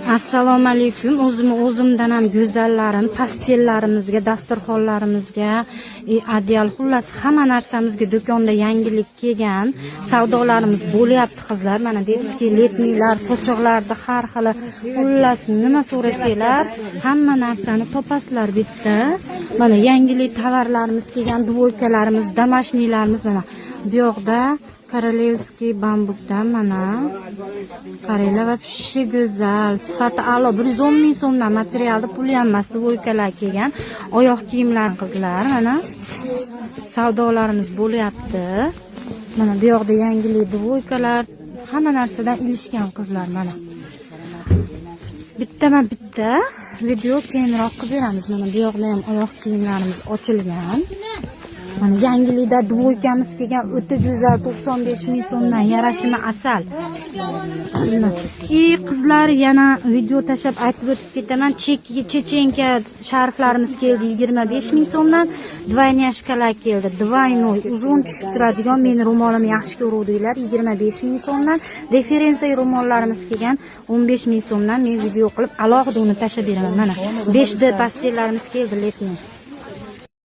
Assalomu alaykum. O'zimni o'zimdan ham go'zallarim, постель larimizga, dasturxonlarimizga, одеял, xullas hamma narsamizga do'konda yangilik kelgan. Savdolarimiz bo'lyapti, qizlar. Mana детский летний lar, sochiqlarda har xili, xullas nima so'rasanglar, hamma narsani topasizlar bu yerda. Mana yangilik tovarlarimiz kelgan, двойка larimiz, домашний larimiz mana bu yoqda. Королевский bambukdan, mana qaranglar, вообще go'zal, sifati a'lo, 110 000 so'mdan, materialni puli ham emas, двойка lar kelgan. Oyoq kiyimlar, qizlar, mana savdolarimiz bo'lyapti. Mana bu yoqda yangilik двойка lar, hamma narsadan ilishgan, qizlar. Mana bittama bitta video keyinroq qilib beramiz. Mana bu yoqda ham oyoq kiyimlarimiz ochilgan. Mana yangilikda двойка miz kelgan, o'ta go'zal, 95 000 so'mdan, yarashimi asal. И qizlar, yana video tashlab aytib o'tib ketaman. Чеченка sharflarimiz keldi 25 000 so'mdan, двойняшка lar keldi, двойной, uzun tushib turadigan, meni ro'molimni yaxshi ko'ruvdinglar, 25 000 so'mdan. Референция ro'mollarimiz kelgan 15 000 so'mdan, men video qilib alohida uni tashlab beraman. Mana 5D постель larimiz keldi, летний.